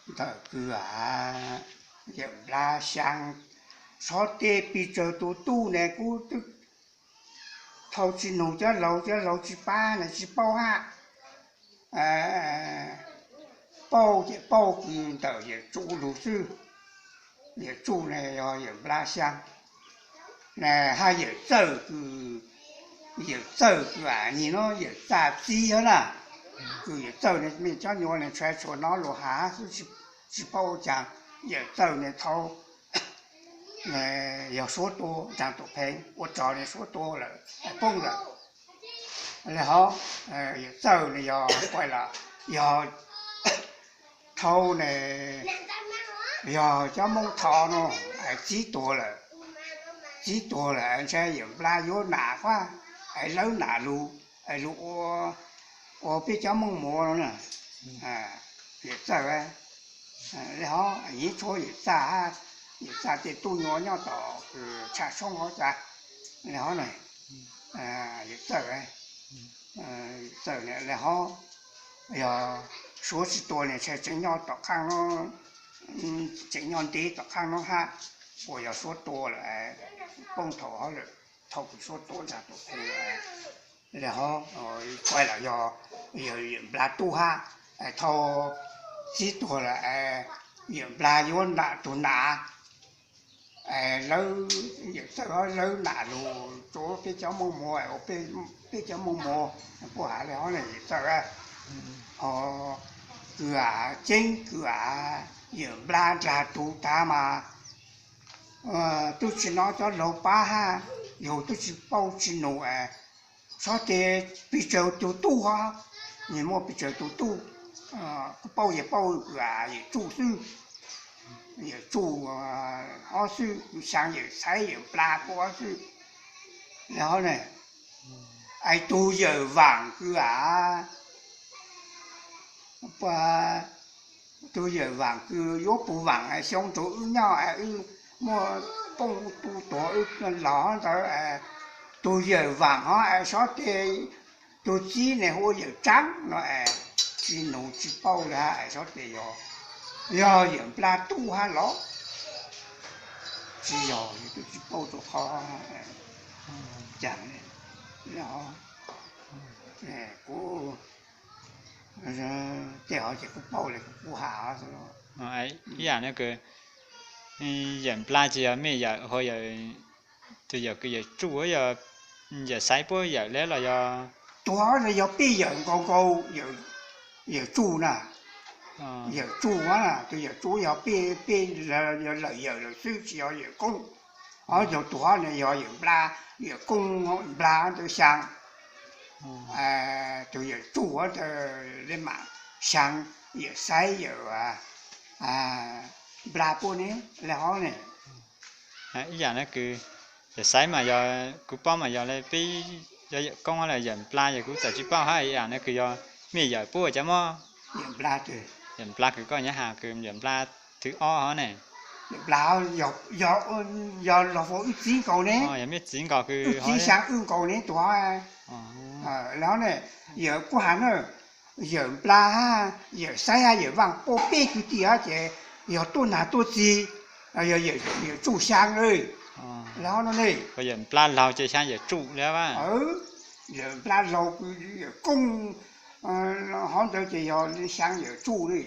ntawm kws yawm nplab xyaa, xob tes pes tsawg tus tuj ne kuv thaus tsis nug cov laus, cov laus tsis pab ne tsis paub hab. Paub ces paub kws ntawm yawm tsuj lug xwb. Yawm tsuj ne yog yawm nplab xyaa, hab yawm txawj kws, yawm txawj kws a nyig nuav yawm txaj txib hab na. Kws yawm txawj ne mej cov nyuas ne tshua tshua nov lug has xwb, tsis paub ua caag. Yawm txawj ne thaub yog suab tua nraag tus pheej ua rog ne suab tua lawm, poob lawm. Le hov, yawm txawj ne yog, yog thaub ne, yog cov Moob Thoj nuav txib tuag lawm, txib tuag lawm ntshai yawm nplab yuav nam quab, es lawv nam lug, es lug ua peb cov Moob Muas no na. Yawm txawj, le hov yeej tshuav yawm txaj hab, yawm txaj tej tub nyuas nyob tom kws tshaj soob hov cas, le hov na, yawm txawj, yawm txawj le hov, yog suav tsis tua ne ntshai tseem nyob tom qaab no, tseem nyob ntev tom qaab no hab, puas yog suav tua lawm, poob thaum hov lawm, thaum kws suav tua nraag tus pheej lawm. Le hov, kuaj lawm yog, yog yawm nplab tub hab, thaub txib tuag lawm, yawm nplab yuav nam tug nam, lawv, yawm txawj lawv nam lug rua peb cov Moob Muas, peb cov Moob Muas puab has le hov ne yawm txawj, ho kws a ceeb kws a yawm nplab nraag tug tag mas tub tsi nov cov laug pab hab, yug tub tsi paub tsi nug, xob tes pes tsawg tug tuj hov, nwg muaj pes tsawg tug tuj, kuv paub yawg paub kws a yawm tsuj xwb, yawm tsuj hov xwb, xyaa yawm xaiv yawm nplab puab hov xwb. Le hov ne, es tug yawm vaam kws a, tug yawm vaam kws yuav pug vaam xyoo nrug wb nyob es wb muaj poob tu tuag wb los ntawd, tug yawm vaam hov es xob tes tug txib ne hu ua yawm tsaab no es tsi nug tsi paub le hab es xob tes yog, yog yawm nplab tub hab los tsi yog, yus tub tsi paub rua qhov caag. Kuv tej hov ces kuv paub le kuv has. Ib yaam no kws yawm nplab tsi yog mej yawm, hu tus yawm kws yawm tsuj, yawm xaiv puab yawm le los yog? Tug hov yog peb yawm nkaus nkaus, yawm tsuj na, yawm tsuj, tug yawm tsuj yog peb, peb yog lawm yawm lawm xwb tsi yog yawm koob. Hov yog tug hov ne yog yawm nplab, yawm koob nplab ntawd xyaa, tug yawm tsuj ntawd le maam xyaa, yawm xaiv yawm nplab puab ne le hov ne. Ib yaam no kws yawm xaiv mas yog kuv paub mas yog le peb yog yawm koob los yawm nplab yog kuv txawm tsi paub hab, ib yaam no kws yog mej yawm puab cov mob. Yawm nplab kws koj nyob has kws yawm nplab thib ob hov ne. Yawm nplab yog, yog los ua wb txiv nkaus ne, yog mej txiv nkaus kws wb txiv xyaa wb nkaus ne tug hov. Le hov ne, yawm kuv has na, yawm nplab hab yawm xaiv hab yawm vaaj puab peb kwv tij hov ces yog tuab nag tuab txiv, yog yawm tsuj xyaa le hov no ne. Yawm nplab laug ces xyaa yawm tsuj le, yawm nplab laug kws yawm koob hov ntawd ces yog xyaa yawm tsuj le.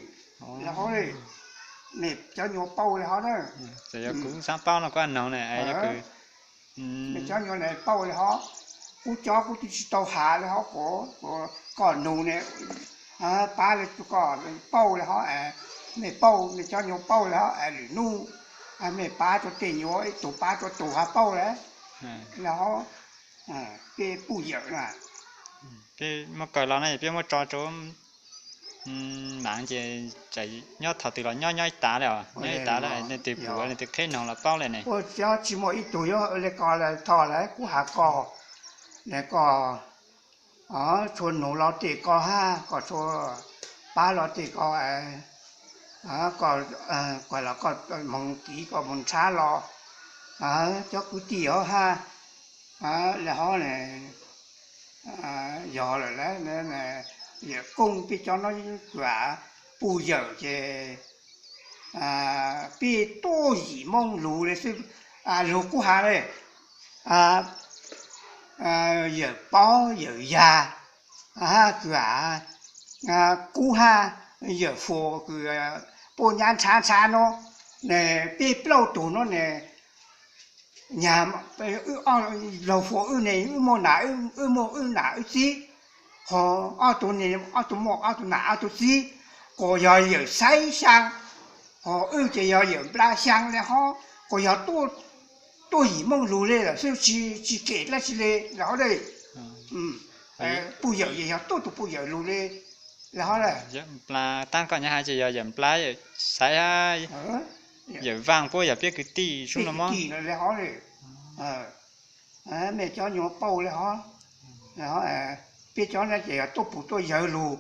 Le hov ne, mej cov nyuas paub le hov na. Txawm yog kuv xaav paub no kuv noog ne, yog kws mej cov nyuas paub le hov, kuv cov kuv twb tsi tau has le hov, koj nug ne, pab le koj paub le hov, mej paub, mej cov nyuas paub le hov es lwm nub mej pab rua tej nyuas ib tug pab rua tug has paub le. Le hov, peb puj yawm na. Peb muab kaw los no peb muab tso rua maav ces nyob thaum twg los nyob nyob ib tav le, nyob ib tav le, leej twg pum leej twg qheb noog los paub le ne. Puab cov tsi muaj ib tug yuav le ko le tho le kuv has koj, le koj tshua nug los tej ko hab koj tshua pab los tej ko, koj, koj los koj moog tiv koj moog nrhav los cov kwv tij hov hab, le hov ne, yog lawm le, yawm kooj peb cov no kua puj yawm ces peb tuaj yim mooj lug le xwb. Lug kuj has le, yawm pob yawm yag, kua kub hab yawm fuas kws puj nyab ntshav ntshav no, peb plaub tug no ne, nyag laug fuas wb ne wb muaj nam, wb muaj wb nam wb txib, ho ob tug ne ob tug muaj ob tug nam ob tug txib, kuas yog yawm xaib xyaa, ho wb ces yog yawm nplab xyaa le hov, kuas yog tuaj yim mooj lug le lawm xwb, tsis kem dlaab tsi le le hov le. Puj yawm ces yog tuaj tus puj yawm lug le le hov le. Tab koj nyob hais ces yog yawm nplab yawm xaiv, yawm vaaj puab yog peb kwv tij sub no mog. Le hov le, mej cov nyuas paub le hov, peb cov no ces yog tuaj puj tuaj yawm lug,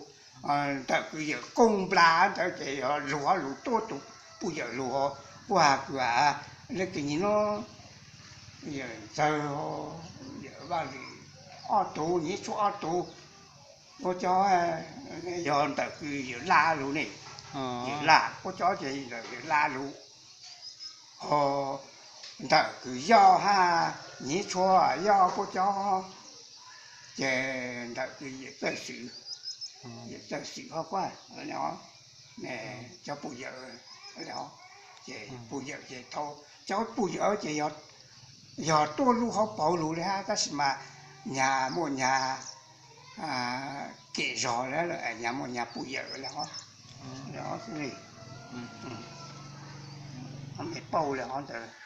ntawm kws yawm kooj nplab ntawd ces yog lug hov lug tuaj tus puj yawm lug, puab has kws le kws nyim no yawm ntxawg, yawm Vaaj Lis ob tug, nyiv tshuaj ob tug, puab cov yog ntawm kws yawm laj lug ne, yawm laj puab cov ces ntawm yawm laj lug, ho ntawm kws yoj hab nyiv tshuaj yoj puab cov ces ntawm kws yawm txawj xwm, yawm txawj xwm hov kuab, cov puj yawm, ces puj yawm ces thaum cov puj yawm ces yog tuaj lub hauv paus lug le hab, tab sis mas nyag muaj nyag kem zog le, nyag muaj nyag puj yawm le hov, le hov xwb le. Mej paub le hov ntawd.